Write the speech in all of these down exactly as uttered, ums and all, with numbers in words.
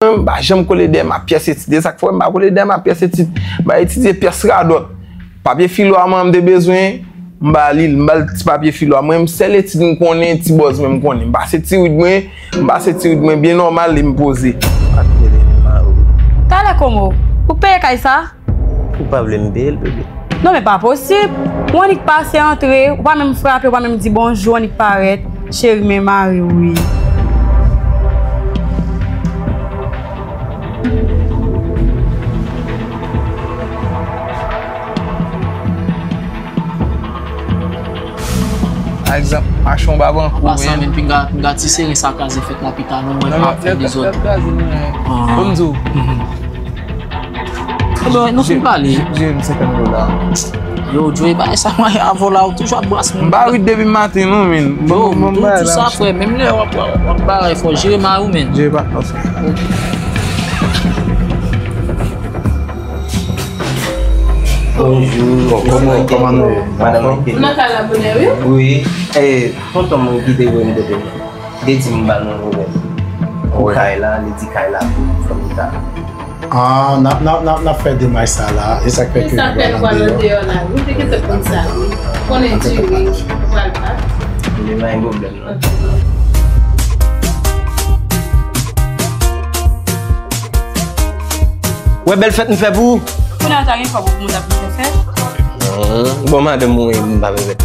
Mwen, m pa janm kole dèyè m ap pyès etid. E sa k fè m pa kole dèyè m ap pyès etid. M pa etidye pyès radòt. Papye filo a mwen m te bezwen, m ba li l, m ba l ti papye filo a. Mwen, m sèl etid m konnen, ti bòz mwen m konnen. M pase ti rid mwen, m pase ti rid mwen byen nòmal e m poze. Talè Komo, ou peye kay sa? Ou pa vle m peye l, bebe? Non, men pa posib. Ou annik pase antre, ou pa menm frape, ou pa menm di bonjou, annik parèt. Cheri, men mari w wi. Pa egzanp, mache yon babankou. An pasan, men pinga, pinga ti seren sa kraze fèt lapita, non, mwen pa fè dezòd. Bon, m di w. Ebyen, nou fin pale. Jere m senkant dola. Yo, Joey, bagay sa mwen avè w la, ou toujou ap bras moun. M pa rit depi maten, non, men. Yo, m di w tou sa, frè. Menm lè w ap, w ap, w ap bagay, fò jere mari w, men. Jere pa, ok. Bonjou. Bon, kòman, kòman nou ye? Madanm Mike. Ou nan kay la bonè, wi? Wi. Eh, tonton mwen ki te voye m kote nou. Li te di m ba nou nouvèl. Pou kay la, li di kay la pou fanmi ta. Ah, n ap, n ap, n ap, n ap fè demach sa la. E sa k fè ke nou pral andeyò la. Wi, te gentan konn sa, wi. Konnen di wi, nou pral pa. Li pa gen pwoblèm, non. Wè bèl fèt m fè pou ou. Kounye a ta gen kòb pou moun ap fè fèt. Bon, madanm mwen, m pa fè fèt.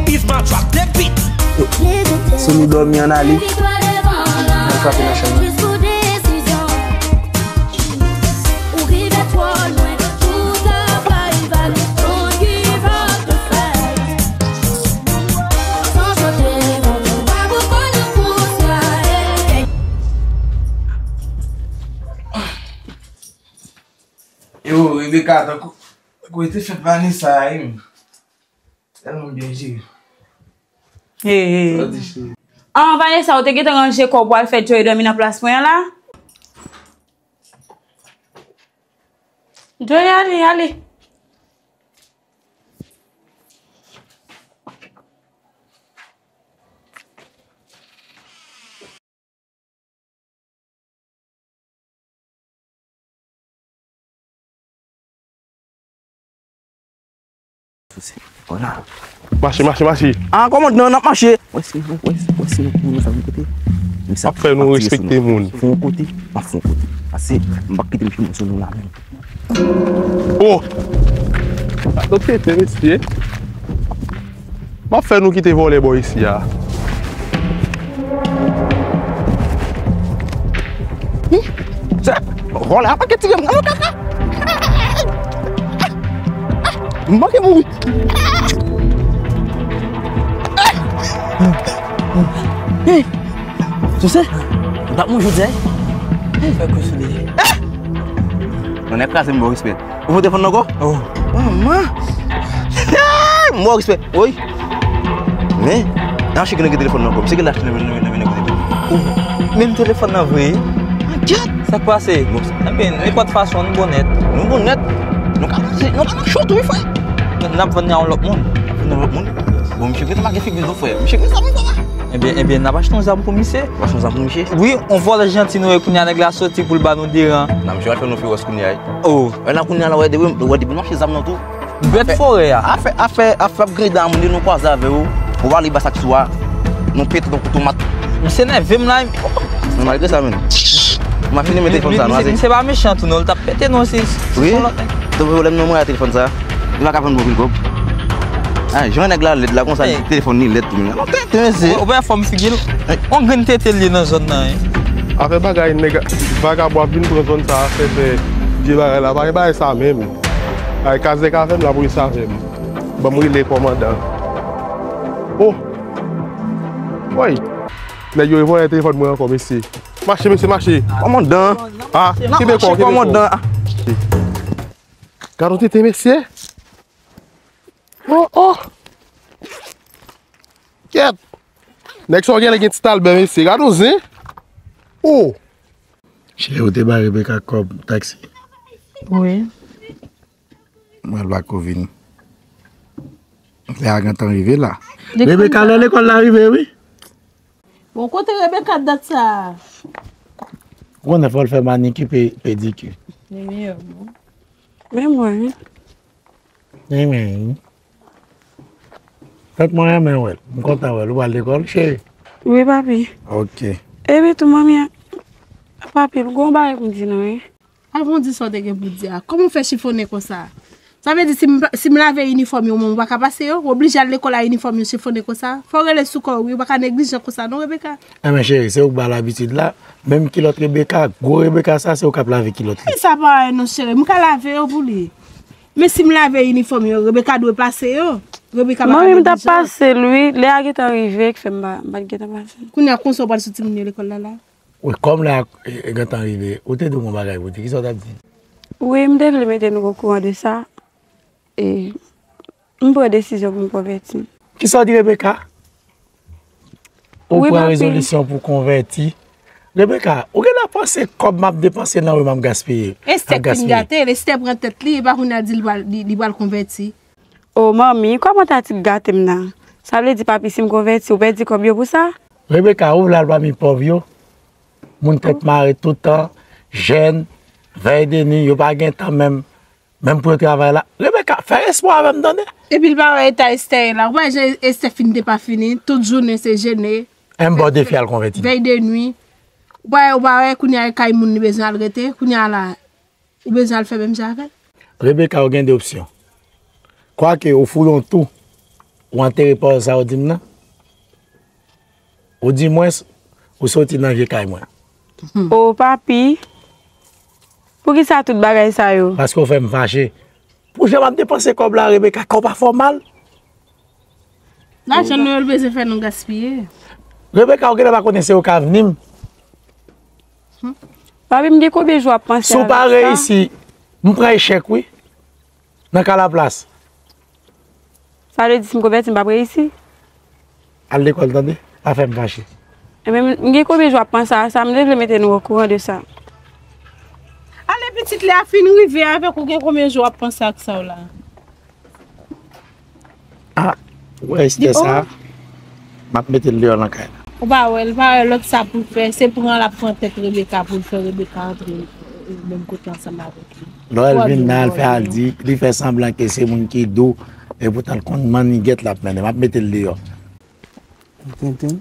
If my drop that beat. Si nou dòmi ann ale, nou frape nan chanm nan. Yo, Rebecca, tankou, tankou e te fèt Vanessa a, wi. Tèlman byen jere. Hey, hey. Sa w di, cheri? Ah, Vanessa, ou te gentan ranje kò w pou al fè Joey dòmi nan plas mwen an la? Joey, ale, ale. Mache, mache, mache. Ah, kòmandan, n ap mache. Wè si, wè si, wè si nou pou nou sa yon kote. M ap fè nou respekte moun. Fè yon kote, m ap fè yon kote. Pase, m p ap kite m fini sou nou la menm. Oh! Sa dwe tete, mesye. M ap fè nou kite vòlè bò isi a. Vòlè a pa gen tire m nan kaka. M manke mouri. Sose, m t ap mouri jodi a. Fè kou sou li. Mwen nèk kraze m bon respè. Ou vote fon nan kò? Oh. Manman. Mò respè. Wi. Men, nan chik nan gen telefòn nan kò. Misye gen lach nan men nan men nan men. Oh. Menm telefòn nan vre. Ankyèt. Sa k pase? Bon. Enben, nenpòt fason, nou bon nèt. Nou bon nèt. Nou ka, nou ka nan cho tou, wi, frè. N ap vann nan yon lòt moun. N ap vann nan yon lòt moun. Bon, misye gen sa, gen figi tou, frè. Misye gen sa, men, papa. Enben, enben, n ap achte yon zam pou misye. Ou achte yon zam pou misye? Wi, yon vòlè janti nou ye kounye a, nèg la soti pou l ba nou de ran. Nan, misye al fè nou fewòs kounye a, wi. Oh. Wè la kounye a la, wè depi, wè depi nou achte zam nan tou. Bèt forè a. Afè, afè, afè ap greda moun, nou kwaze avè w. Ou pale ba sa k sou a. Nou pete tankou tomat. Misye nève m la. Men malgre sa, men. M ap fini men telefòn sa, nou ase. Misye pa mechan tou, non, l t ap pete, non, se, se yon lòt nèg. Wi. Donk, pwoblèm nan mwen a telefòn sa. Li pa ka vann bon pil kòb. Ah, jan nèg la lèd la konsa, telefòn li lèd tou, men. Ou pa fòm figi l. On grenn tete li nan zòn nan, hein. Afè bagay nèg vagabon ap vin pran zòn sa, fè, fè vye bagay la, pa gen bagay sa menm. Ay, kazèk avè m, lapolis avè m. Ban m rele kòmandan. Oh! Woy! Nèg yo vòlè telefòn mwen ankò, mesye. Mache, mesye, mache. Kòmandan. Ah, kenbe kò, kenbe kò. Kòmandan. Gad on tete, mesye. Oh, oh. Kèt. Nèg sa w genlè gen ti talbè, mesye. Gad on zen. Oh. Cheri, ou te bay Rebecca kòb taksi? Wi. Mwen al ba kou vini. Lè a gentan rive la. Rebecca, lè lekòl la rive, wi. Bon, kote Rebecca dat sa a? Ou konnen fò l fè maniki, pe- pediki. Li miyò, bon. Men mwen, wi. Li men, wi. Fèt mwen renmen wè l. M kontan wè l. Ou pral lekòl, cheri? Wi, papi. Ok. Epi tou, manmi, papi, m gon bagay pou m di nou, wi. Avan w di sa w te gen pou w di a, kòman w fè chifonnen konsa? Sa vle di, si m, si m lave inifòm yo, mwen, ou pa ka pase yo? Ou oblije al lekòl a inifòm yo chifonnen konsa? Fò w rele sou kò w, wi, ou pa ka neglijan konsa, non, Rebecca? Enben, cheri, se ou k ba l abitid la. Menm kilòt Rebecca, gwo Rebecca sa, se ou k ap lave kilòt li. E sa pa anyen, non, cheri, m ka lave yo pou li. Men si m lave inifòm yo, Rebecca dwe pase yo. Rebecca pa ka neglijan. Manmi, m t ap pase l, wi. Lè a gentan rive, k fè m pa, m pa t gentan pase l. Kounye a, konsa w pral sou timoun yo lekòl la, la? Wi, kòm lè a, e, e, gentan rive, ou te di w gon bagay pou di. Kisa w t ap di? Wi, m te vle mete nou okouran de sa. E m pran desizyon pou m konvèti m. Kisa w di, Rebecca? Ou pran rezolisyon pou konvèti? Rebecca, ou genlè panse kòb m ap depanse nan ri m ap gaspiye? Esther fin gate l, Esther pran tèt li, epa kounye a di li pral, li, li pral konvèti. O manmi, kòman tatik gate m nan? Sa vle di, papi, si m konvèti, ou pèdi kòb yo pou sa? Rebecca, ou vle al pami pòv yo? Moun tèt mare toutan, jèn, vèy de nwi, yo pa gen tan menm, menm pou yo travay la. Rebecca, fè respè avè m, tande? Epi l pa wè eta Esther ye la. Ou pa wè jan Esther fin depafini, tout jounen se jene. M ba w defi al konvèti m. Vèy de nwi. Ou pa wè, ou pa wè kounye a e kay moun li bezwen al rete, kounye a la, ou bezwen al fè menm jan avè l? Rebecca, ou gen de opsyon. Kwake ou fouye yon twou, ou antere pawòl sa ou di m nan, ou di mwens, ou soti nan vye kay mwen. O papi, poukisa tout bagay sa yo? Paske w fè m fache. Pou jan m ap depanse kòb la, Rebecca, kè w pa fè w mal? Lajan nou yo l bezwen fè nou gaspiye. Rebecca, ou genlè pa konnen se ou k avni m. Papi, m gen konbyen jou ap panse avèk sa? Si w pa reyisi, m pran echèk, wi. Nan ka laplas. Sa vle di si m konvèti, m p ap reyisi? Al lekòl, tande? Pa fè m fache. Enben, m gen konbyen jou ap panse a sa, m te vle mete nou okouran de sa. Ale pitit, lè a fin rive avèk ou, gen konbyen jou w ap panse ak sa w la? Ah, ou wè Esther sa, m ap mete l deyò nan kay la. Ou pa wè, l pa wè lòt sa pou l fè, se pran l ap pran tèt Rebecca pou l fè Rebecca antre, e, menm kote ansanm avèk li. Lè l vin la, l fè al di, li fè sanblan ke se moun ki dou, epoutan l konn mannigèt l ap mennen. M ap mete l deyò. Tenten,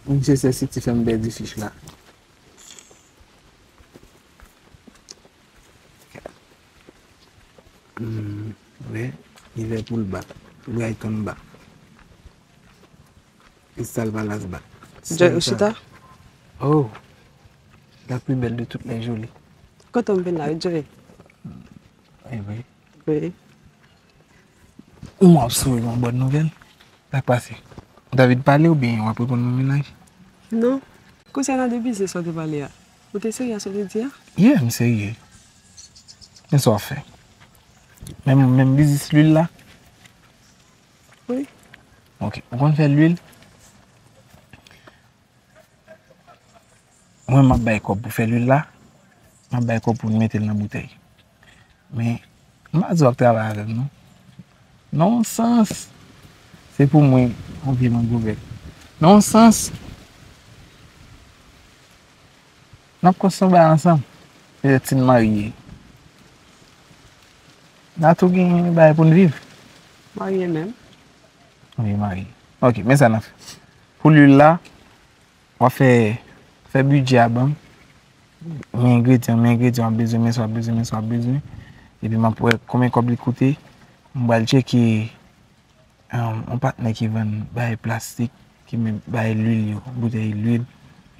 Manchester City fè m pèdi fich la. Hmm, wi, Liverpool ba, Brighton ba, Crystal Palace ba. Joy, ou chita? Oh, la plus belle de toutes les jolies. Kote m vin la, Joy? Eh oui. Wi. Ou ap souri yon bòn nouvèl? Sa k pase? David pale oubyen w ap reponn nan mennaj? Non. Konsènan de biznis sa w te pale a, ou te serye a sa w te di a? Yeah, m serye. Men sa w ap fè? Menm, menm biznis lwil la? Wi. Ok. Ou konn fè lwil? Mwen, m ap bay kòb pou fè lwil la. M ap bay kòb pou n mete l nan boutèy. Men, m pa di w ap travay avè m, non. Nan yon sans, se pou mwen, yon vye mango vèt. Nan yon sans, n ap konstwi yon bagay ansanm. Petèt si n marye, n a tou gen bagay pou n viv. Marye menm? Wi, marye. Ok, men sa n ap fè. Pou lwil la, w ap fè, fè bidjè a ban m. Men engredyan, men engredyan w ap bezwen, men sa w ap bezwen, men sa w ap bezwen. Epi m ap wè konbyen kòb li koute. M pral tcheke, um, yon patnè ki vann bagay plastik, ki men bagay lwil yo, boutèy lwil,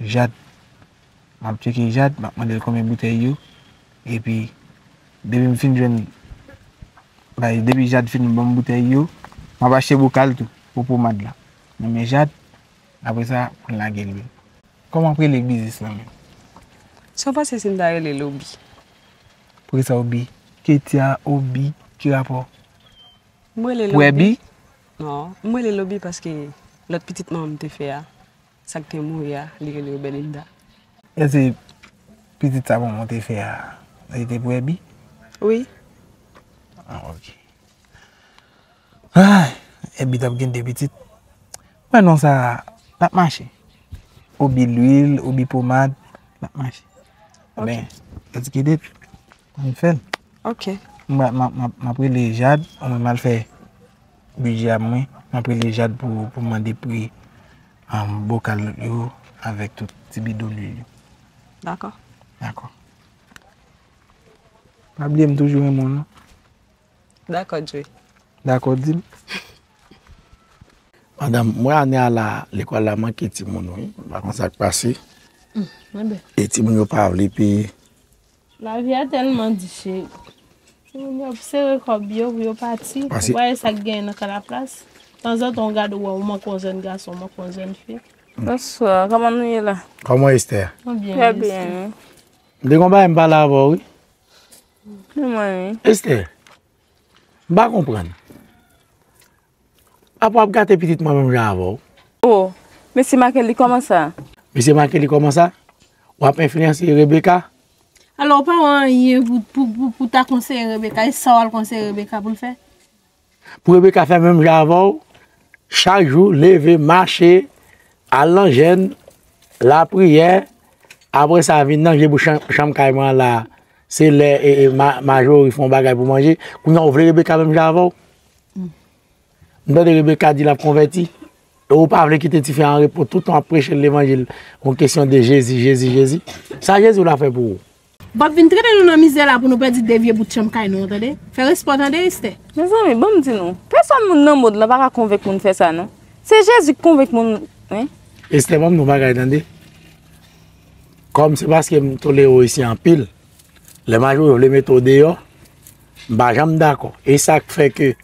jad. M ap tcheke Jad, m ap mande l konbyen boutèy yo. Epi, depi m fin jwenn, bay, depi Jad fin ban m boutèy yo, m ap achte bokal tou pou pomad la. Nan men Jad, apre sa, pou n lage lwil. Kòman w ap rele biznis lan menm? Sa w panse si m ta rele Lobi? Poukisa Obi? Ketia, Obi, ki rapò? M rele Lobi. Pou Ebi? Non, m rele Lobi paske lòt pitit manman m te fè a, sa k te mouri a, li rele yo Belinda. Èske pitit sa manman w te fè a, li te pou Ebi? Wi. Ah, ok. Ay, Ebi t ap gen de pitit. Mwen non sa, l ap mache. Obi lwil, Obi pomad, L ap mache. Ok. Ben, let's get it. Ann fè l. Ok. M ap, m ap, m ap, m ap rele Jad, mwen m al fè bidjè a mwen. M ap rele Jad pou, pou mande pri, um, bokal yo avèk tout ti bidon lwil yo. Dakò. Dakò. Pa bliye m toujou renmen w non. Dakò, Djouy. Dakò, di m. Madanm, mwen ane a la, lekòl la manke timoun wi. M pa konn sa k pase. Enben. E timoun yo pa vle peye. Lavi a tèlman di, cheri. Timoun yo ap sere kòb yo pou yo pati. Pase. Ou pa wè sa k genyen nan Kanaplas? Tanzantan, ou gade, ou wè, ou manke yon jèn gason, ou manke yon jèn fi. Bonswa, kòman nou ye la? Kòman Esther? Mwen byen, mèsi. Trè byen. M te gon bagay m pale avè w wi. Mwen, wi. Esther, m pa konprann. Apa w ap gate pitit mwen menm jan avè w? Oh, mesye Markelly, kòman sa? Mesye Markelly, kòman sa? W ap enfliyanse Rebecca? Alò, ou pa wè anyen pou, pou, pou, pou ta konseye Rebecca, e sa w al konseye Rebecca pou l fè? Pou Rebecca fè menm jan avè w, chak jou, leve, mache, al nan jèn, lapriyè, apre sa, vin nan je pou chanm, chanm kay mwen an la, se lè, e, e, ma-, Majori fè yon bagay pou manje, kounye a w vle Rebecca menm jan avè w? M tande Rebecca di l ap konvèti. E ou pa vle kite tifi a an repo, tout tan w ap preche l levanjil, yon kesyon de Jezi, Jezi, Jezi. Sa Jezi w la fè pou ou? W ap vin trennen nou nan mizè la pou nou pèdi de vye bout chanm kay nou an, tande? Fè respè w, tande, Esther? Mezanmi, ban m di nou, pèsòn moun nan mond lan pa ka konvenk moun fè sa, non. Se Jezi k konvenk moun, wi. Esther, ban m di w yon bagay, tande? Kòm se paske m tolere w isi anpil, lè Majori vle mete w deyò, m pa janm dakò. E sa k fè ke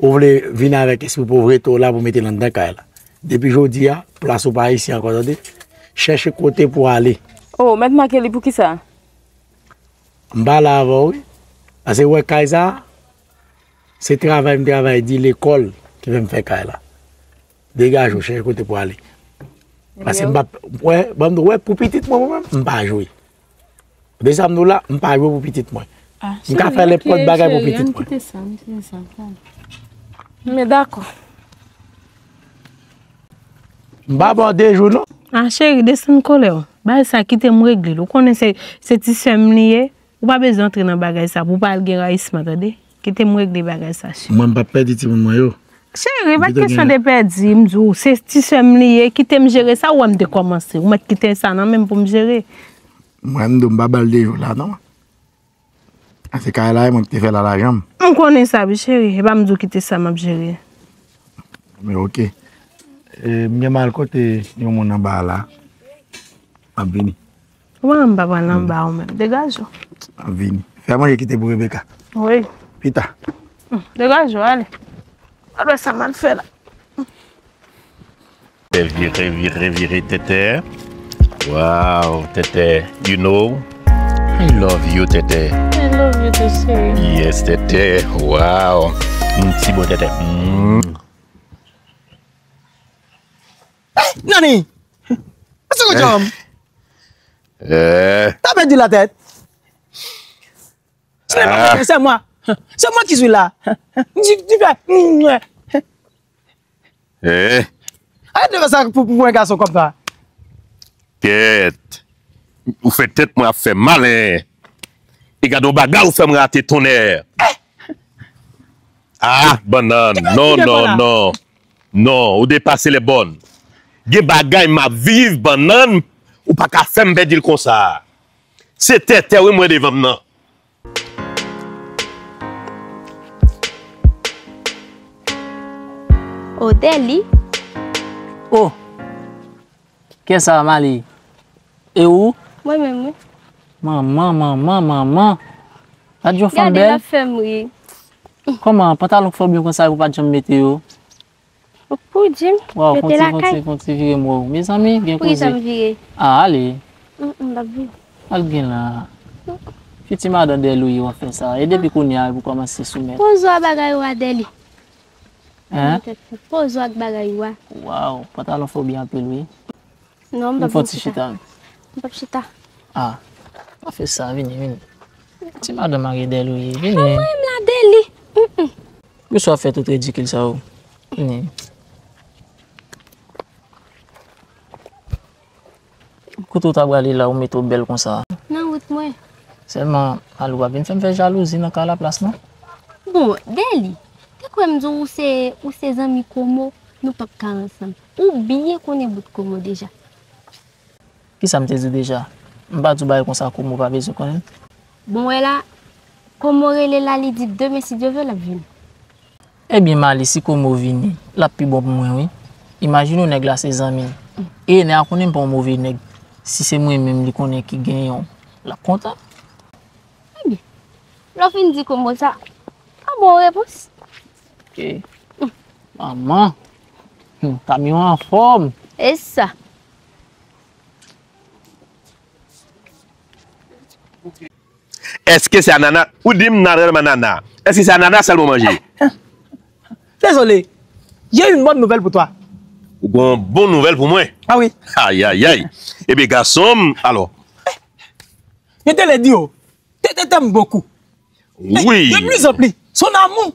ou vle vin avèk espri povrete w la pou mete l anndan kay la. Depi jodi a, plas ou pa isi ankò, tande? Chèche kote pou w ale. Oh, mèt Markelly, poukisa? M pale avè w, wi. Paske w wè kay sa a, se travay m travay di lekòl ki fè m fè kay la. Degaje w, chèche kote pou w ale. Paske m p ap, wè, ban m di w, wè, pou pitit mwen, mwen menm, m pa jwe. De sa m di w la, m pa jwe pou pitit mwen. M ka fè nenpòt bagay pou pitit mwen. Kite sa, m kite sa, m pale. Men dakò. M pa ba w de jou, non. Ah, cheri, desann kòlè w. Bagay sa, kite m regle l. Ou konnen se, se ti sè m li ye. Ou pa bezwen antre nan bagay sa pou w pa al gen rayisman, tande. Kite m regle bagay sa, cheri. Mwen, m p ap pèdi timoun mwen yo. Cheri, pa t kesyon de pèdi, m di w, se ti sè m li ye, kite m jere sa, ou wè m te kòmanse. Ou mèt kite sa nan men m pou m jere. Mwen, m di w, m pa ba l de jou la, non. A, se kay la, e mwen ki te fè l a lajan m. M konnen sa, wi, cheri. E pa m di w kite sa, m ap jere. Men, oke. E, m gen mal kote yon moun anba a la. M ap vini. Kòman m pa pral anba ou menm? Degaje w. M ap vini. Fè manje kite pou Rebecca. Wi. Pita. Hmm, degaje w, ale. Gad wè sa m al fè la. Vire, vire, vire, Tètè. Wow, Tètè, you know, I love you, Tètè. I love you too, chéri. Yes, Tètè. Wow. M ti bon, Tètè. Mm. Hey, Nani! What's up, John? Eh. T'as perdu la tête? Ce n'est pas vrai, c'est moi. C'est moi qui suis là. Tu, tu fais. Eh. Arrête de faire ça pour, pour un garçon comme ça. Kèt. Ou fè tèt mwen ap fè mal, en. E gade yon bagay ou fè m rate, tonnè. Ah, bannann. Non, non, non. Non, ou depase lè bòn. Gen bagay m ap viv, bannann, ou pa ka fè m pèdi l konsa. Se Tètè wi m wè devan m nan. O Dèli. Oh! Kiyès sa, Mali? E ou? Mwen menm, wi. Manman, manman, manman. Gad yon fanm bèl. Gade, l ap fè m ri. Kòman, pantalon k fè w byen konsa, ou pa t janm mete yo? Ou di m, mete lakay. Waw, fon ti, fon ti, fon ti vire m wè w. Mezanmi, gen koze. Poukisa m vire? Ah, ale. Mm, mm, m p ap vire. Al gen la. Fiti madan Dèli w ye w ap fè sa. E depi kounye a, epi w kòmanse soumèt. Poze w ak bagay ou a, Dèli. Hein? Poze w ak bagay ou a. Waw, pantalon fè w byen anpil, wi. Non, m p ap chita. M p ap chita. Ah, pa fè sa, vini, vini. Ti madan Marie Dèli w ye, vini. Anmwey m la, Dèli. Mm, mm. Poukisa w ap fè tout ridikil sa yo? Vini. Kote w ta prale la, ou mete w bèl konsa? Nan wout mwen. Sèlman, Alou pa vin fè m fè jalouzi nan kay laplas, non? Bon, Deli, te kwè m di w ou se, ou se zanmi Komo, nou p ap ka ansanm. Ou byen konnen bout Komo deja. Kisa m te di w deja? M pa di w bagay konsa Komo pa bezwen konnen. Bon, wè la, Komo rele la, li di demen, si Dye vle, l ap vini. Ebyen, Mali, si Komo vini, l ap pi bon pou mwen, wi. Imajine w, nèg la se zanmi m. E nèg la konnen m pa yon move nèg. Si se mwen menm li konnen ki genyen w, l ap kontan. Ebyen, lè w fin di Komo sa, pa bon repons. Ok. Manman, hmm, kamyon anfòm. E sa. Èske se anana? Ou di m nan rèl anana. Èske se anana sèlman w manje? Désolé, j'ai une bonne nouvelle pour toi. Ou gen yon bon nouvèl pou mwen? Ah oui. Ayayay. Ebyen, gason m, alò. Je te l'ai dit, oh, te, te t'aime beaucoup. Wi. De plus en plus, son amour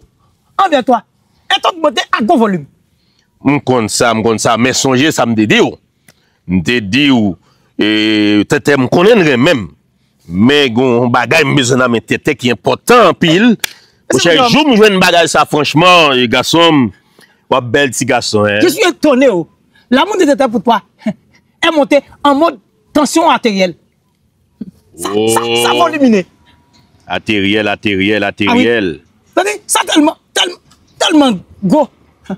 envers toi est augmenté à gros volume. M konn sa, m konn sa, men sonje sa m te di w. M te di w, e, Tètè, m konnen n renmen m. Men gen yon bagay m bezwen nan men Tètè ki enpòtan anpil. Monchè, jou m jwenn bagay sa, franchman, e, gason m, w ap bèl ti gason, hein. Je suis étonné, oh. L'amour de Tètè pour toi est monté en mode tension artérielle. Sa, sa, sa volumineux. Ateryèl, ateryèl, ateryèl. Tande, sa tèlman, tèlman, tèlman gwo.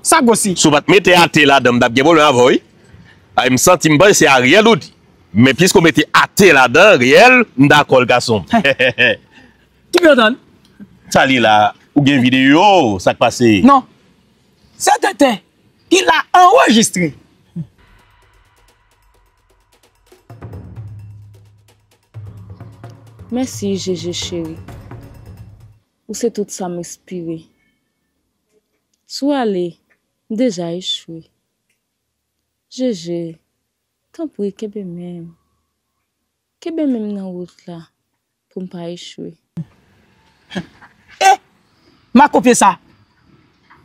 Sa gwo si. Si w pa t mete ate ladan, m t ap gen pwoblèm avè w, wi. Ay, m santi m panse se aryèl ou di. Men piske w mete ate ladan, reyèl, m dakò l gason m. Ki byen antann? Sa li la, ou gen videyo, sa k pase? Non. Se Tètè ki la anrejistre. Mèsi, Jeje cheri. Ou se tout sa m espere. Si w ale, m deja echwe. Jeje, tanpri, kenbe men m. Kenbe men m nan wout la pou m pa echwe. Eh! M a kopye sa.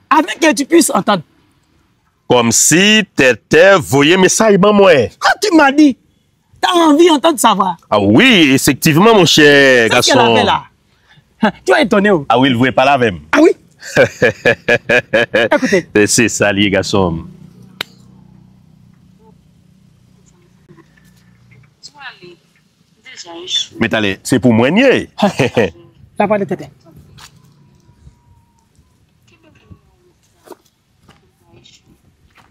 Afin que tu puisses entendre. Kòmsi Tètè voye mesaj ban mwen. Quand tu m'as dit, t'as envie d'entendre sa voix. Ah wi, efektivman, monchè gason. Sa ki la fè la? Tu vas étonner. Oh. Ah wi, l voye pale avè m. Ah wi. Écoutez. Se sa l ye, gason m. Met ale, se pou mwen l ye. La pale Tètè.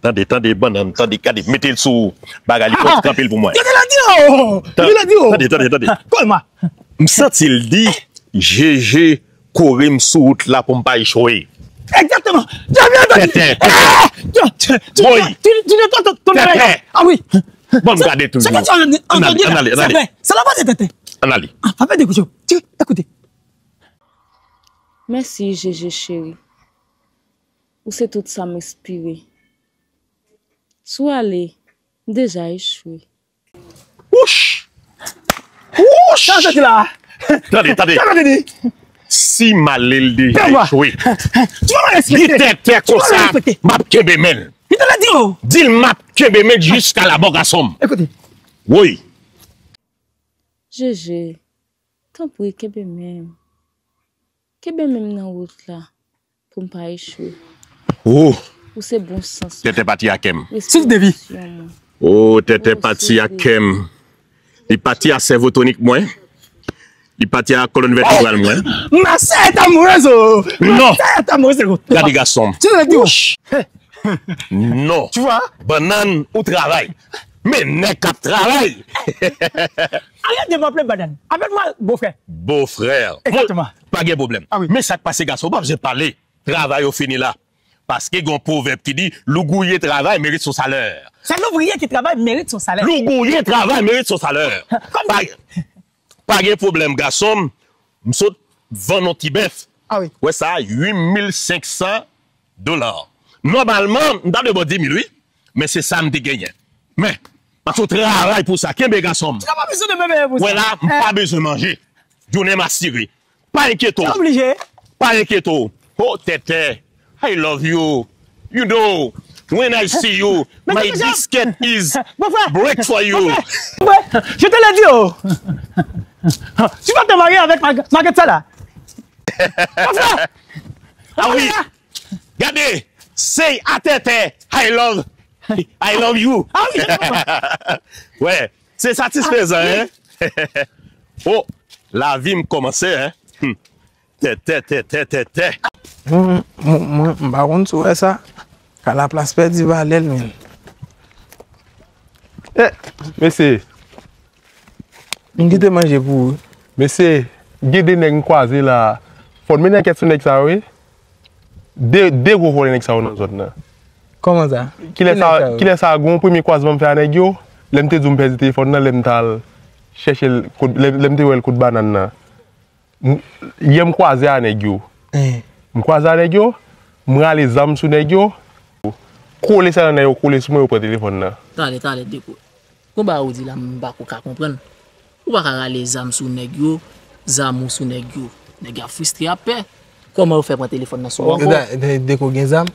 Tande, tande, bannann, tande, gade, mete l sou bagay li, fò l kanpe l pou mwen. Yo te la di yo! Yo te la di yo! Tande, tande, tande. Kòlman. M santi l di, Jeje kore m sou wout la pou m pa echwe. Egzakteman. Tètè, tètè. Woy. Tètè. Ban m gade toujou. Ann ale, ann ale, ann ale. Sa la pase Tètè. Ann ale. Ann ale. Ekoute. Mèsi, Jeje cheri. Ou se tout sa m espere. Si w ale, m deja echwe. Wouch! Wouch! Sa w soti la a? Tande, tande. Sa w tande? Si m ale l deja echwe. Di Tètè konsa, m ap kenbe men l. Di l m ap kenbe men l jiska labò gason m. Ekoute. Woy. Jeje, tanpri kenbe men m. Kenbe men m nan wout la. Pou m pa echwe. Oh! Ou se bon sans mwen. Tètè pati ak kè m. Souf de vi. Oh, Tètè pati ak kè m. Li pati ak sèvotonik mwen. Li pati ak kolòn vètebral mwen. Ma sœur est amoureuse, oh! Non! Ma sœur est amoureuse, oh! Gade gason m. Tu le dis, oh! Non! Tu vois? Bannann ou travay. Men nèg k ap travay! Arrête de m'appeler banane. Appelle-moi beau-frère. Beau-frère. Exactement. Pa gen pwoblèm. Ah wi. Men sa k pase gason, w pa bezwen pale. Travay ou fini la. Paske gen yon pwovèb ki di, l'ouvrier travaille, mérite son salaire. C'est l'ouvrier qui travaille, mérite son salaire. L'ouvrier travaille, mérite son salaire. Pa, pa gen pwoblèm gason m. M sot vann yon ti bèf. Ah wi. Wè sa, uit mil senk san dola. Nòmalman, m ta dwe ba w dis mil wi. Men se sa m te genyen. Men, paske w travay pou sa. Kenbe gason m. Ou pa bezwen de bebe pou sa. Wè la, m pa bezwen manje. Jounen m asire. Pa enkyete w. Ou oblije. Pa enkyete w. Oh, Tètè. I love you. You know. When I see you, my biscuit is break for you. Mon frère, je te l'ai dit, oh. Tu vas te marier avec ma, ma guette là. Mon frère. Ah oui. Gade, say atete, I love, I love you. Ah oui, je comprends. Wè, se satisfezan, hein? Oh, lavi m kòmanse, hein? Hmm. Tè, tè, tè, tè, tè, tè. Mwen, mwen, mwen, m pa konn si w wè sa. Kalaplas pèdi valè l, men. Eh, mesye. M kite manje pou ou. Mesye, gen de nèg m kwaze la. Fò n mennen ankèt sou nèg sa yo, wi. De, de gwo vòlè nèg sa yo nan zòn nan. Kòman sa? Kilè sa, kilè sa, gen yon premye kwazman m fè a nèg yo, lè m te di w m pèdi telefòn nan, lè m t al chèche l, kot, lè, lè m te wè l kot bannann nan. M, yè m kwaze a nèg yo. M kwaze a nèg yo, m rale zam sou nèg yo. Kole sa nan nèg yo, kole sou mwen, yo pran telefòn nan. Talè, talè, Deko. Gon bagay ou di la, m pa ko ka konprann. Ou pa ka rale zam sou nèg yo, zam ou sou nèg yo. Nèg yo ap fristre, ap pè. Kòman yo fè pran telefòn nan sou ou ankò? Deko gen zam?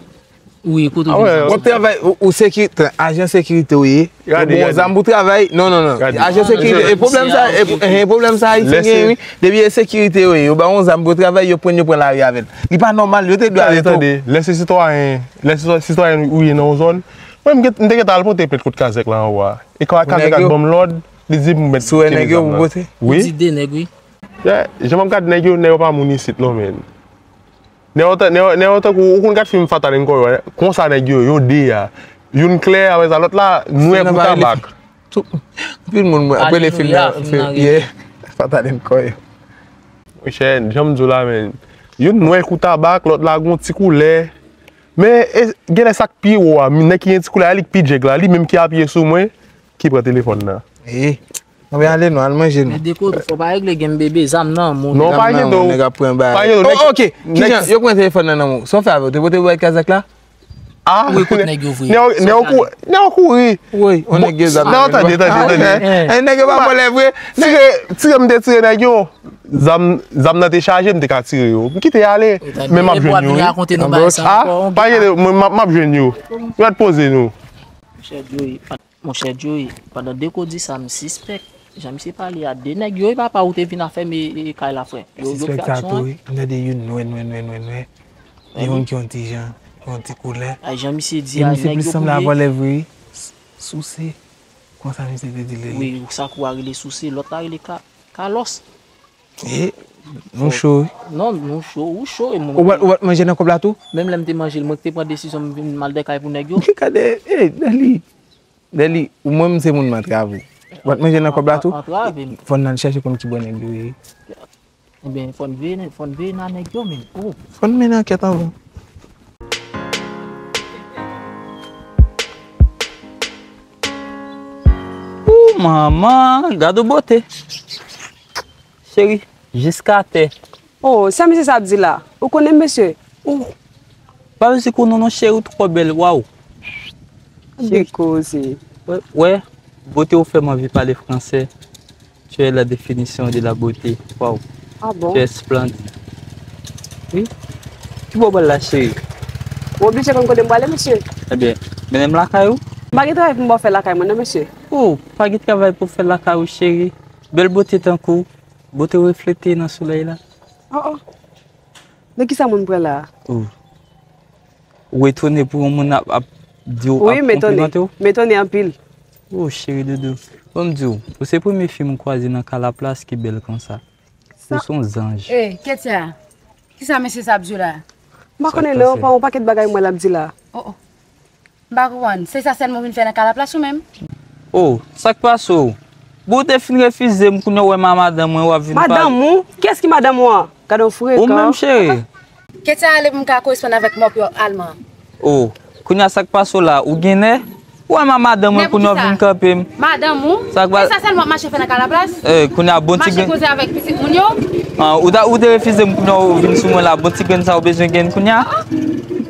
Wi, kote w gen zam? W ap travay, ou, ou sekirite, ajan sekirite w ye. Yo ba w zam pou travay. Non, non, non. Ajan sekirite, e pwoblèm sa, e, e pwoblèm sa Ayisyen gen, wi. Depi e sekirite yo ye, yo ba w zam pou travay, yo pran, yo pran lari avè l. Li pa nòmal, yo te dwe arete w. Tande, tande. Lè se sitwayen, lè se sitwayen ou ye nan yon zòn, mwen, m gen, m te gentan al pote plent kot Kazèk la anwo a. E Kazèk la ban m lòd, li di pou m mèt kite zam nan. Wi. Ou di de nèg, wi. Jan m ap gad nèg yo, nèg yo pa moun isit non, men. Nèg yo tan-, nèg yo, nèg yo tankou, ou konn gad fim Fatal and Koyo, konsa nèg yo, yo de a. Youn klè, apre sa, lòt la, nwè kou tabak. Anpil moun mwen ap rele fim nan, yeah, Fatal and Koyo. Monchè, jan m di w la, men. Youn nwè kou tabak, lòt la gon ti koulè. Men, e, genlè sa k pi wo a, nèg ki gen ti koulè a, li k pi djèg la, li menm ki apiye sou mwen, ki pran telefòn nan. E, anben ale non, al manje non. Men Deko, fò pa regle gen bebe, zam nan, moun. Non, pa enkyete w. Nèg ap pran bagay. Oh, ok. Kijan, yo pran telefòn nan nan men w. Sa w fè avè w? Te pote pou bay Kazèk la? Ah, wi, kot nèg yo vre. Nèg yo kou-, nèg yo kouri. Wi, on nèg gen zam. Non, tande, tande, tande. Eh, nèg yo pa vòlè vre. Tire, tire, m te tire nèg yo. Zam, zam nan te chaje, m te ka tire yo. M kite ale, men m ap jwenn yo, wi. Ah, pa enkyete, mwen, m ap, m ap jwenn yo. Nou mèt poze nou. Monchè Joe, monchè Joe, pandan Deko di sa, m sispèk. Jan misye pale a de nèg yo, e papa ou te vin afèmen, e, kay la, frè. Yo, yo fè aksyon an. Sispèk sa tou, wi. M tande youn nwè, nwè, nwè, nwè, nwè. Gen youn ki yon ti jan, yon ti koulè. Ay, jan misye di a, nèg yo plis sanble a vòlè vre, wi. Souse. Konsa misye te di li. Wi, sa kou a rele Souse, lòt la rele Ka-, Kalòs. E, nou cho, wi. Non, nou cho, ou cho, e mwen. Ou pa, ou pa t manje nan kòb la tou? Menm lè m te manje l, mwen ki te pran desizyon m vin mal dèkay pou nèg yo. Gade, e, Dèli. Dèli, ou menm se moun m antrave w. Ou pa t manje nan kòb la tou? Antrave m. Fò n al chèche konn ki bò nèg yo ye. Ebyen, fò n veye, fò n veye nan nèg yo menm. Oh. Fò n mennen ankèt anvan. Ou manman, gad ou bote. Cheri, jiska tè. Oh, sa misye sa ap di la? Ou konnen m, mesye? Oh. Pa bezwen konnen non, cheri, ou twò bèl, waw. Byen koze. Wè, wè, bote ou fè m anvi pale fransè. Tu es la définition de la beauté. Waw. Ah bon? Tu es splendide. Wi. Ki bò w pral la, cheri? Ou oblije konn kote m prale, mesye. Ebyen, mennen m lakay ou. M pa gen travay pou m ba w fè lakay mwen, non, mesye. Oh, pa gen travay pou w fè lakay ou, cheri. Bèl bote tankou w. Bote w reflete nan solèy la. Oh, oh. Nan kisa moun pran la a? Oh. Ou etone pou yon moun ap, ap di w, ap konplimante w? Wi, m etone. M etone anpil. Oh, cheri doudou. Bon, m di w, ou se premye fi m kwaze nan Kalaplas ki bèl konsa. Ou se yon zanj. Eh, Ketia, kisa mesye sa ap di w la? M pa konnen non, pa yon pakèt bagay m wè l ap di la. Oh, oh. M pa konprann. Se sa sèlman w vin fè nan Kalaplas ou menm? Oh, sa k pase w? Bon, w te fin refize m, kounye a w wè m a madanm mwen, w ap vin pale. Madanm ou? Kiyès ki madanm ou an? Gade yon frekan. Ou menm, cheri. Ketia ale pou m ka koresponn avèk mòp yo alman. Oh, kounye a sa k pase w la? Ou gen nè? Ou wè m a madanm mwen, kounye a w vin kanpe m. Madanm ou? Sa k pa... E sa sèlman w ap mache fè nan Kalaplas? Eh, kounye a bon ti grenn. Mache koze avèk pitit moun yo? Ah, ou ta, ou te refize m, kounye a w vin sou mwen la, bon ti grenn sa w bezwen gen kounye a?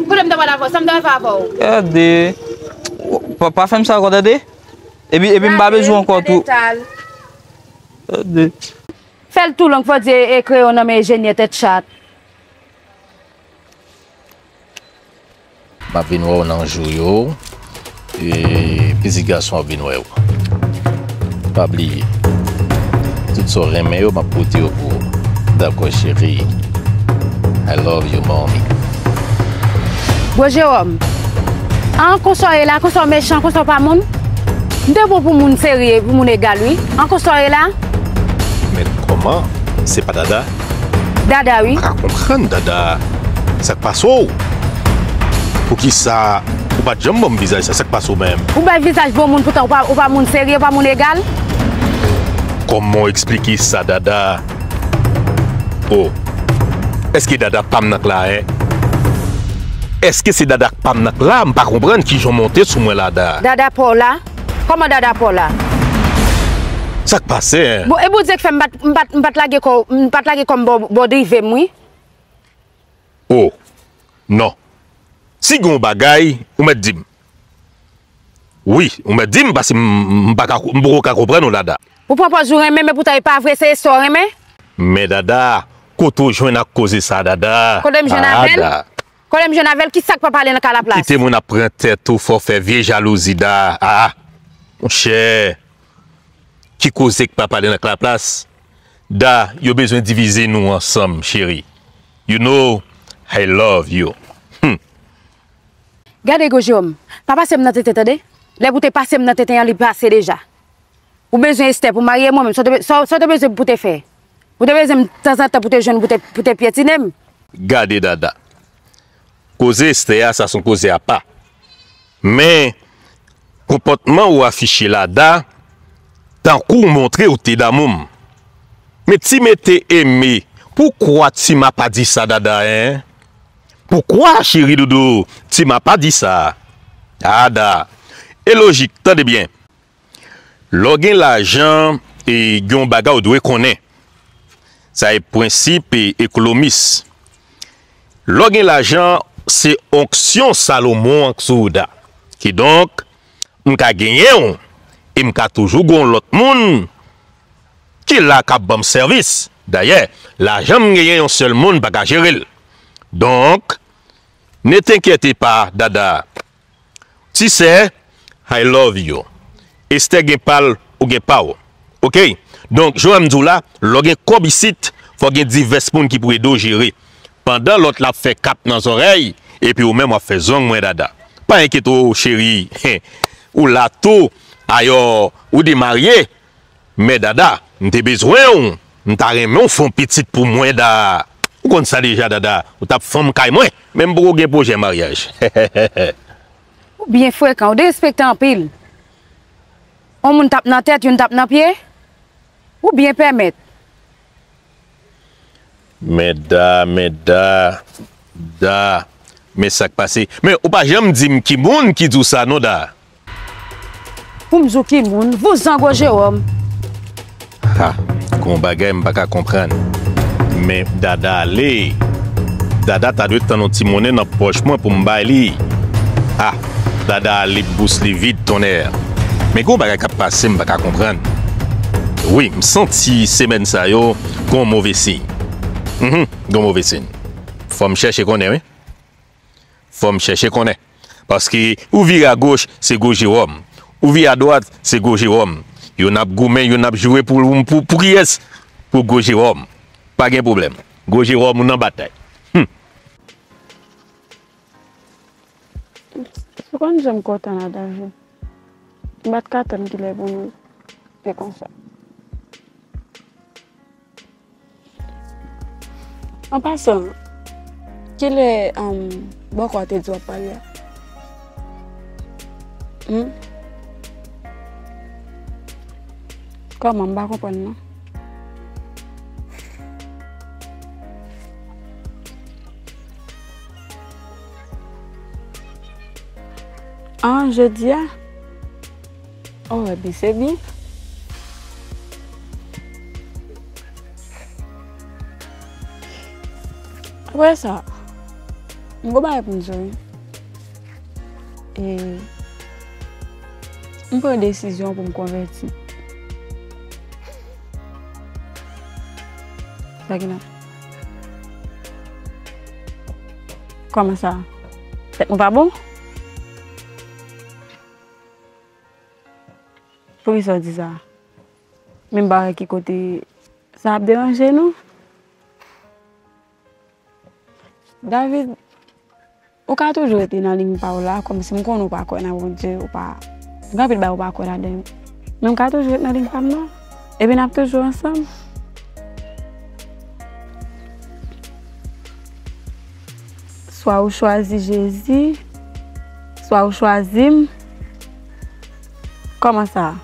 Kote m ta pral avè w? Sa m ta pral fè avè w? Gade. Pa, pa fè m sa ankò, tande? Epi, epi m pa bezwen w ankò tou. Gade. Fè l tou long, fò di e kreyon nan men enjenyè tèt chat. M ap vin wè w nan jou yo. E pitit gason ap vin wè w. Pa bliye, tout sa w renmen yo, m ap pote yo pou ou. Dakò, cheri. I love you, mommy. Gwo Jewòm, an, konsa w ye la, konsa w mechan, konsa w pa moun? M te pran w pou moun serye, pou moun egal, wi. An, konsa w ye la? Men kòman? Se pa Dada? Dada, wi. M pa ka konprann, Dada. Sa k pase w? Poukisa ou pa t janm ban m vizaj sa? Sa k pase w menm? Ou bay vizaj bon moun, poutan ou pa, ou pa moun serye, ou pa moun egal. Kòman w eksplike sa, Dada? O, èske Dada pa m nan k la, en? Èske se Dada k pa m nan k la? M pa konprann kijan w monte sou mwen la, Da. Dada pa w la? Kòman Dada pa w la? Sa k pase, en? Bon, e Bondye k fè m pa t, m pa t, m pa t lage kò, m pa t lage kò m bò, bò drive m, wi. O, non. Si gen yon bagay, ou mèt di m. Wi, ou mèt di m, paske m, m pa ka, m poko ka konprann ou, Dada. Ou pran pòz ou renmen, men poutan e pa vre, se Esther w renmen? Men Dada, kote w jwenn ak koze sa, Dada? Kote m jwenn avè l? Kote m jwenn avè l? Kisa k pa pale nan kay la plas? Kite moun ap pran tèt ou, fò w fè vye jalouzi, Da. A, monchè. Ki koze k pa pale nan kay la plas? Da, yo bezwen divize nou ansanm, cheri. You know, I love you. Hmm. Gade, Gwo Jewòm, pa pase m nan tenten, tande. Lè pou te pase m nan tenten an, li pase deja. Ou bezwen Esther pou marye mwen menm, sa w te be-, sa, sa w te bezwen pou te fè? Ou te bezwen m tanzantan pou te jwenn pou te, pou te pyetine m? Gade, Dada. Koze Esther a, sa se yon koze apa. Men, konpòtman ou afiche la, Da, tankou w montre ou te damou m. Men ti mete eme, poukwa Tima pa di sa, Dada, en? Poukwa, cheri doudou, Tima pa di sa? A, Da. E lojik, tande byen. Lè w gen lajan, e gen yon bagay ou dwe konnen. Sa e prensip e ekonomis. Lè w gen lajan, se onksyon Salomon an k sou ou, Da. Kidonk, m ka genyen w, e m ka toujou gen yon lòt moun ki la k ap ban m sèvis. Dayè, lajan m genyen, yon sèl moun pa ka jere l. Donk, ne t'inquiète pas, Dada. Tu sais, I love you. Esther gen pa l, ou gen pa w. Oke? Donk, jan m di w la, lè w gen kòb isit, fò gen divès moun ki pou ede w jere. Pandan lòt la ap fè kap nan zòrèy, epi ou menm w ap fè zong mwen, Dada. Pa enkyete w, cheri. Ou la tou, ayò, ou demarye. Men Dada, m te bezwen w, m ta renmen w fè yon pitit pou mwen, Da. Ou konn sa deja, Dada, ou t ap fanm kay mwen, men m poko gen pwojè maryaj. Ou byen frekan, ou derespektan anpil. Yon moun t ap nan tèt, youn t ap nan pye. Ou byen pèmèt. Men Da, men Da, Da, men sa k pase? Men ou pa janm di m ki moun ki di w sa non, Da. Pou m di w ki moun, vouzan Gwo Jewòm. Ha, gon bagay m pa ka konprann. Men Dada ale. Dada ta dwe tann yon ti monnen nan pòch mwen pou m bay li. Ha, Dada ale, bous li vid, tonnè. Men gon bagay k ap pase m pa ka konprann. Wi, m santi semèn sa yo gon move siy. Mhm, gon move siy. Fò m chèche konnen, wi. Fò m chèche konnen. Paske ou vire agoch, se Gwo Jewòm. Ou vire adwat, se Gwo Jewòm. Youn ap goumen, youn ap joure pou, pou, pou kiyès? Pou Gwo Jewòm. Pa gen pwoblèm. Gwo Jewòm, ou nan batay. Hmm. Ou konn jan m kontan la, David. M pa t ka tann kilè pou nou te konsa. An pasan, kilè, um, bòkò a te di w ap pale a? Hmm? Kòman, m pa konprann non. An, jodi a? Oh, epi se byen. Apre sa, m gon bagay pou m di w, wi. E, m pran desizyon pou m konvèti. Sa ki nan? Kòman sa? Tèt mwen pa bon? Poukisa w di sa? Men m pa wè ki kote sa ap deranje nou. David, ou ka toujou rete nan liy pa w la, kòmsi m konnen ou pa kwè nan Bondye, ou pa, gen anpil bagay ou pa kwè ladan yo. Men m ka toujou rete nan liy pa m nan. Epi n ap toujou ansanm. Swa ou chwazi Jezi, swa ou chwazi m. Kòman sa?